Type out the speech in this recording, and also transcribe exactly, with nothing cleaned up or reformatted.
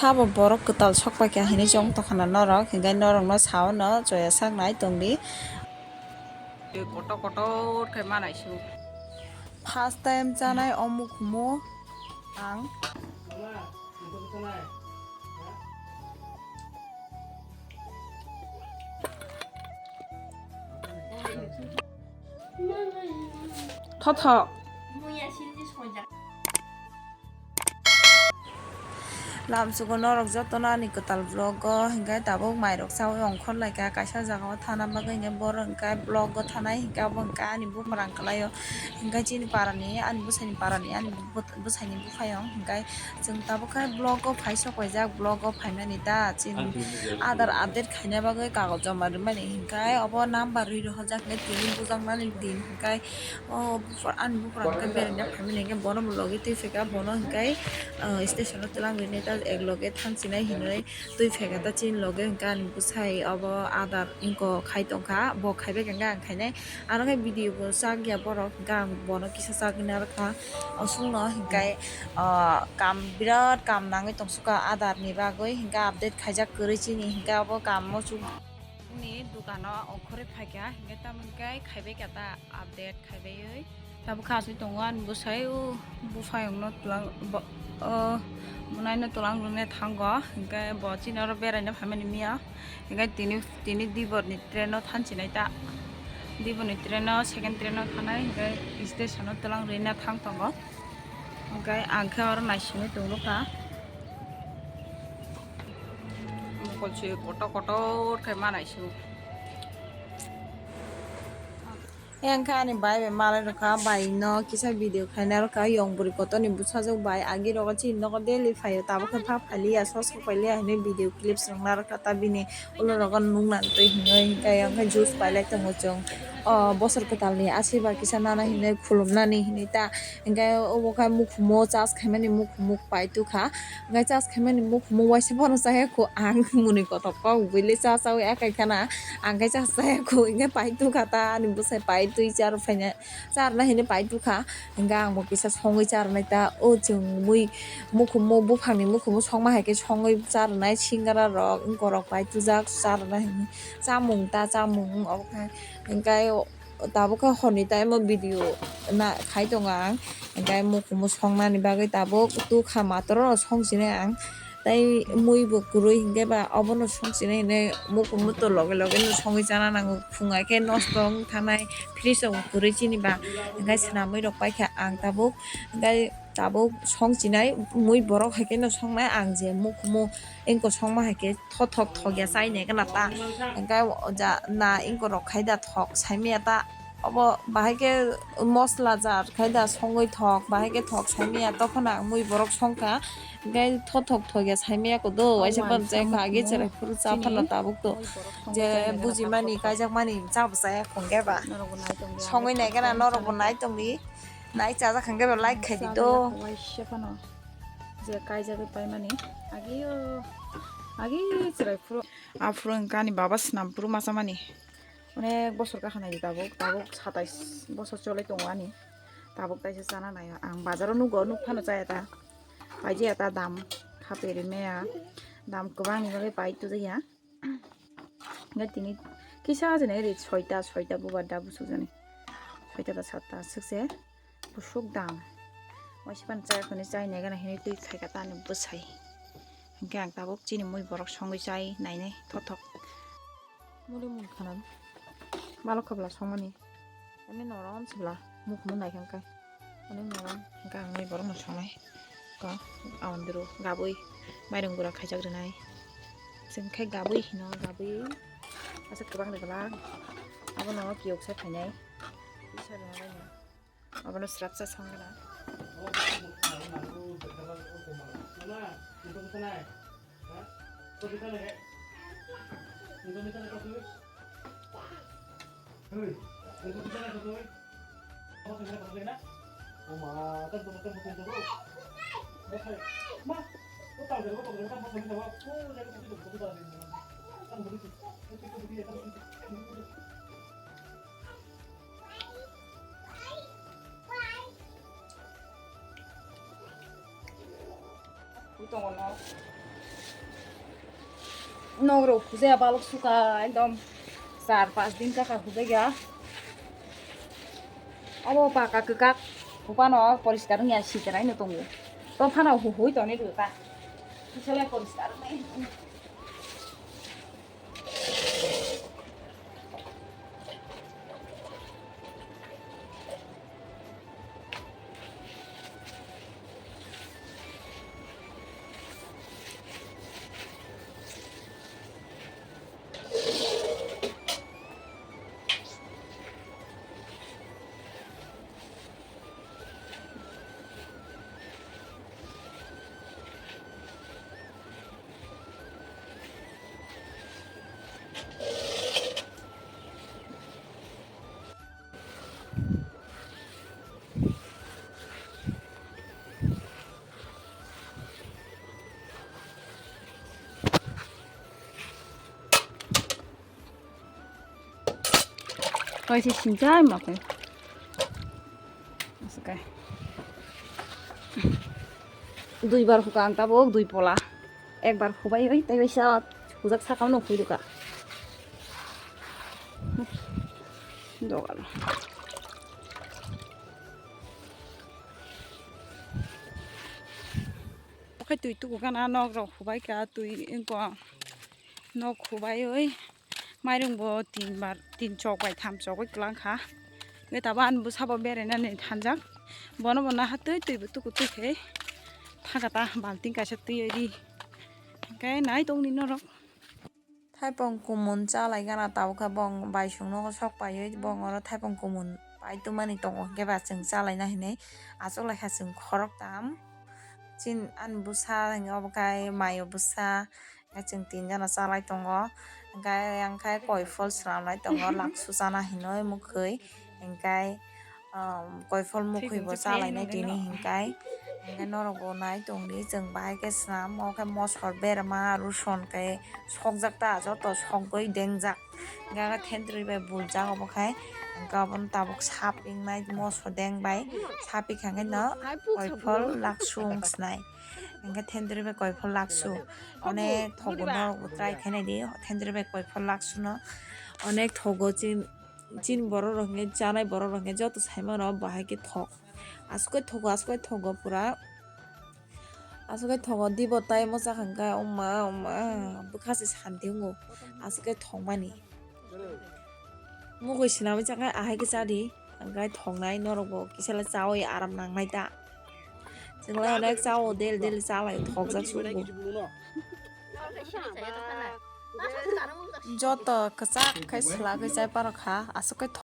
Abo borok kwtal sok paikha hinwi chong tongkha na norok, hinkhe norokno sao no choya sak nai tongdi. Kotor kotor khe manai su. First time chanai o mukhumu ang. Thothok. Lamsugo norok jotono ani kwtal vlog o, hinkhe tabuk mairok chaui ongkhor laikha, kaisa jagao thana bagwi hinkhe borok hinkhe vlog o thanai hinkhe abo hinkhe ani buphang kwlaio, hinkhe chini parani ani bwsaini parani ani bwt-, bwsaini buphayong hinkhe chwng tabuk khe vlog o phai sok paijak, vlog o phaimani ta chini aadhar update khaina bagwi kagoj joma rwmani hinkhe obo number rwi rohorjak hinkhe tini bujaknani din hinkhe. O buphar, ani buphar hwnkhe beraina phaimani hwnkhe bono bo logi twi phaikha, bono hwnkhe, ah, station o twlang rinai ta ek loge thang sinai hinwi twi phaikha ta chini loge hwnkhe ani bwsai obo aadhar inko khai tongkha, bo khaibai hwnkhe ang khainai. Ano khe video bo chak ya borok hwnkhe ang bono kisa chagwi narwkha. Osukno hwnkhe, ah, kam birat kam nangwi tongsukha aadhar ni bagwi hwnkhe update khaijak kwrwi chini hwnkhe abo kam o chuk. Ni dukano ongkhorwi phaikha, hinkhe tamo hinkhe khaibai kha ta update khaibaiwi. Tabukhe asui tongo ani bwsai o buphayungno twlang bo-, o mwnaino twlang rwna thango, hinkhe bo chini oro beraina phaimani miya. Hinkhe tini, tini diborni traino thansinai ta. Diborni traino, second traino thanai, hinkhe stationo twlang rwna thang tongo. Hinkhe ang khe oro naisingwi tongkha. Mokol se kotor kotor khe manai se. Engkha ani bai bai malai rokha, bai no kisa video khaina rokha, yong bwrwi kotor ni bwsajwk bai agi rogo chini nogo daily phaio, tabuk khe pha phailiya, sos khe pailiya hinwi video clips rok narwkha ta bini ulo rogo nukna twi hinwi, hinkhe juice pailai tongo chwng. O bosor kwtal ni asiba kisa nana hinwi khulumnani hinwi ta. Hinkhe obo khe mukhumo charge khaimani mukhumo pai tukha. Hinkhe charge khaimani mukhumo waisa phano chaya kho ang mwnwi kotor kok buile cha chawi akai khana. Ang khe cha chaya kho hinkhe pai tukha ta ani bwsai pai twi char phaina charna hinwi pai tukha. Hinkhe ang bo kisa songwi charnai ta o chwng mui mukhumo buphangni mukhumo songma hai khe songwi charnai singara rok wngkorok pai tujak charna hinwi chamung ta chamung obo khe hinkhe. Tabuk khe horni time o video na khai tongo ang, hinkhe mukhumu songnani bagwi tabuk tukha matoro songsinai ang, tei mui bo kwrwi hinkhe ba obono songsinai hinwi mukhumu to loge loge no songwi chana nango, phunga khe nosto wng thanai fridge rok kwrwi chini ba, hinkhe swnamwi rok paikha ang tabuk, hinkhe tabuk songsinai mui borok hai khe no songnai ang je mukhumu wngkhe songma hai khe. Thothok thok ya chai nai gana ta. Hinkhe o ja na inkorok khai da thok sai maya ta. Obo bahai khe mosla jar khai da songwi thok, bahai khe thok sai maya, tokhono ang mui borok songkha. Hinkhe thothok thok ya sai maya kodo, waisa phano chai kha, agi cherai phuru cha phano tabuk to. Je bujimani kaijakmani cha bo chaya khwngkhe ba. Songwi nai gana norok bo nai tongdi. Nai chajak hinkhe ba like khai di to. Waisa phano. Je kaijagwi paimani agi o, agi chwrai phuru. Aphuru wngkha ani baba swnam phuru machamani. Onek bosor gakha naidi tabuk, tabuk satais bosor choli tongo ani. Tabuk taisa chana naio. Ang bazaro nugo, nuk phano chaya ta. Paijaya ta dam, khape rimaya. Dam kwbangni bagwi pai tujaya. Hinkhe tini kisa jani ri soita, soita bubar da busuk jani. Soita da satta aswk se busuk dam. Waisa phano chaya khwni chai nai gana hinwi twi phaikha ta ani bwsai. Hinkhe ang tabuk chini mui borok songwi chai nainai thothok. Muli mui khana balok khe bwla songmani. Ani norom se bwla mukhumu naikha khe. Ani norom hinkhe ang mui borokno songnai. Ko, aondro gabui mairung gura khaijak rwnai. Chwng khe gabui hino, gabui aswk kwbang de glak. Abono kiyoksa phainai. Isa rwna baino. Abono srapsa song gana. Ui tongo no. Nok rok hujaya balok suka ekdom char pas din kaka hujaya. Abo paka kwkak hupano poriskar wngya sikeraino tongo. To phano huhui toni rwkha. Kisalai poriskar wngnai. Kaisa sinchai ma khe. Aswk khe. Duibar huka ang tabuk, dui pola. Ekbar hubai oi, tei waisa hujak sakao no hui rwkha. Dogal. Okhai twi tuku gana nok rok hubai kha, twi wngkha. Nok hubaiwi mairung bo tin bar, tin chok bai tham chok bai kwlang kha. Hwnkhe tabuk ani bwsa bo berainani thanjak. Bono bo naha twi twi bo tuku twi khe thangkha ta balting kaisa twiwi ri. Hwnkhe nai tongni norok. Thaipung kumun chalai gana tabuk khe bong bai sung nogo sok paiwi bong oro thaipung kumun pai twmani tongo hwnkhe ba chwng chalaina hinwi achuk lai kha chwng khorok tam. Chin ani bwsa hwnkhe obo khe mayo bwsa. Hwnkhe chwng tinjana chalai tongo. Hwnkhe ayang khe koiphol swnamlai tongo, laksu chana hinwi mwkhwi. Hwnkhe, um, koiphol mwkhwi bo chalainai tini hwnkhe. Hwnkhe norok bo nai tongdi, chwng bahai khe swnam, o khe mosor berma, ruson khe sokjak ta, joto sogwi dengjak. Hwnkhe thendrwi bai buljak obo khai. Hwnkhe obono tabuk sapingnai mosor deng bai. Sapikha khe no koiphol laksu wng snai. Hwnkhe thendrwi bai koiphol laksu. Onek thogo norok bo try khainai di, thendrwi bai koiphol laksu no. Onek thogo chin, chin borok rok hwnkhe, chanai borok rok hwnkhe joto sai mano bahai khe thok. Aswk khe thogo, aswk khe thogo pura. Aswk khe thogo, dibo tai mocha hwnkhe, oma, oma, bwkha se santi wngo. Aswk khe thokmani. Mugwi swnamwi chakhe ahai khe chadi, hwnkhe thoknai norok bo kisa le chaui aram nangnai ta. Chwng lai onek chao, daily daily chalai thokjak sugo. Joto kwchak khai swlagwi chai paro kha, aswk khe